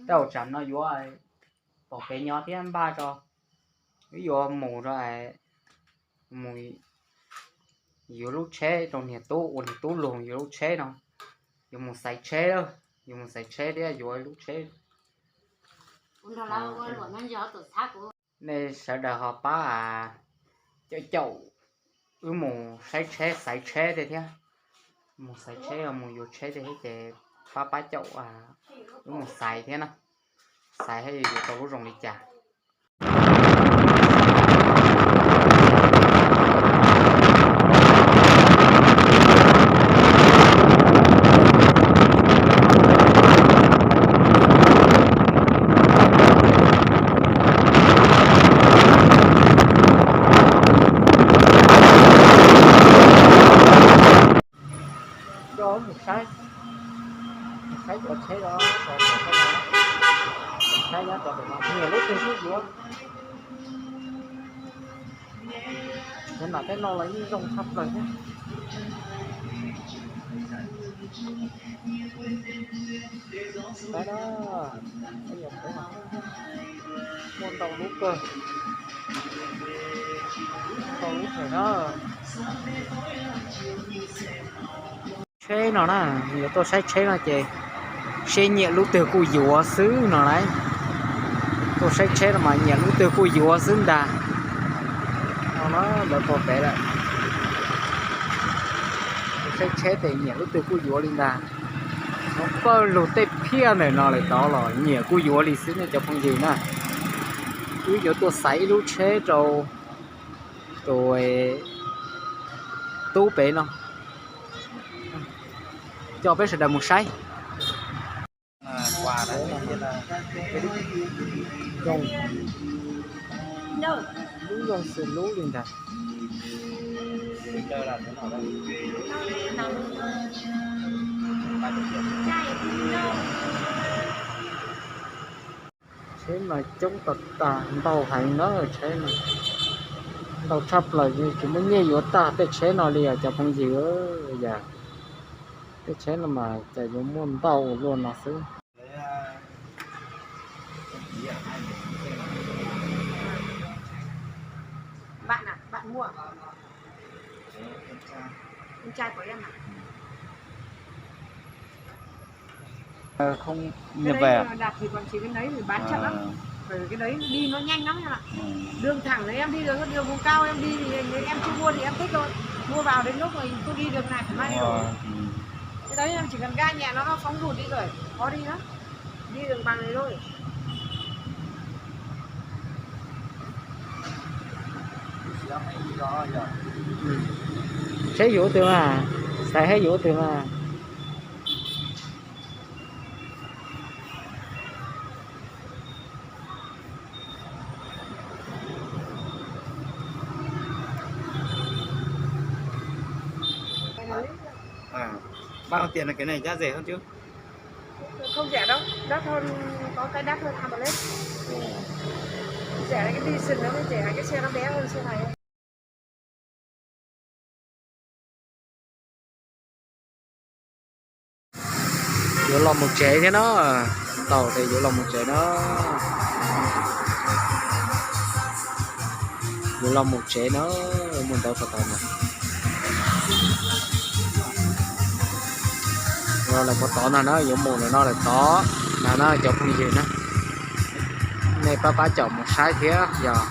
Tej zaum tsam no yuav pom kev nyob thiab npaj tso, wb yuav mus rau, mus yuav lub tsheb rau niag tub, ua niag tub lug yuav lub tsheb no, yuav mus xaiv tsheb, yuav mus xaiv tsheb thiab yuav lub tsheb. Nej sawv daws ho pab caum caum wb mus saib tsheb xaiv tsheb tej thiab, mus xaiv tsheb mus yuav tsheb tej thiab ces pab pab caum wb mus xaiv thiab na, xaiv thiab yuav tau lub zoo li cas. Coj mus saib, mus saib cov tsheb os, saib nyob cov ntawm no nyiam lub twg kuj yuav. Cov nam tej no los yeej zoo tshaj plaws thiab. Saib na, muaj ntau lub kawg, ntau lub kawg na. Tsheb no na, yuav tuaj saib tsheb no ces seb nyiam lub twg kuj yuav xwb no lauj. Tuaj saib tsheb no mas nyiam lub twg kuj yuav xwb ntag. No na, lawv pom pem lawm. Tuaj saib tsheb ces nyiam lub twg kuj yuav li ntag. Nov pawg lug tej phiaj ntawm no lawm tod los nyiam kuj yuav li xwb nej cov phooj ywg na. Wb yuav tuaj xaiv ib lub tsheb rau tus tub pem no, coj peb sawv daws mus saib. Lub zoo xws lub li ntag. Tsheb mas coob tag tag, ntau heev na, tsheb no ntau tshaj plaws, tsis muaj nyiaj yuav tag tej tsheb no li os cov phooj ywg. Yog tej tsheb no mas cas yuav muaj ntau ua luaj no xwb. Không nhập về à? Đặt thì còn chỉ cái đấy thì bán chậm lắm. Ờ. Bởi cái đấy đi nó nhanh lắm em ạ. Ừ. Đường thẳng đấy em đi được, đường vùng cao em đi thì em chưa mua thì em thích rồi. Mua vào đến lúc mà tôi đi đường này phải mang đi đổi. Đúng rồi. Ừ. Cái đấy em chỉ cần ga nhẹ nó, nó phóng vụt đi rồi, khó đi lắm. Đi đường bằng này thôi. Saib yuav twg mas, xaiv saib yuav twg mas. Bác có tiền là cái này giá rẻ hơn chứ? Không rẻ đâu, đắt hơn, có cái đắt hơn Amex. Rẻ là cái Vision nó mới rẻ, cái xe nó bé hơn xe này. Yuav los mus tsev thiab no, tau tias yuav los mus tsev no. Yuav los mus tsev no, mus ntawd puas tau na. Yuav los puas tau na, yuav mus lawm no lawm tod na, cov phooj ywg na. Nej pab pab caum mus saib thiab yog.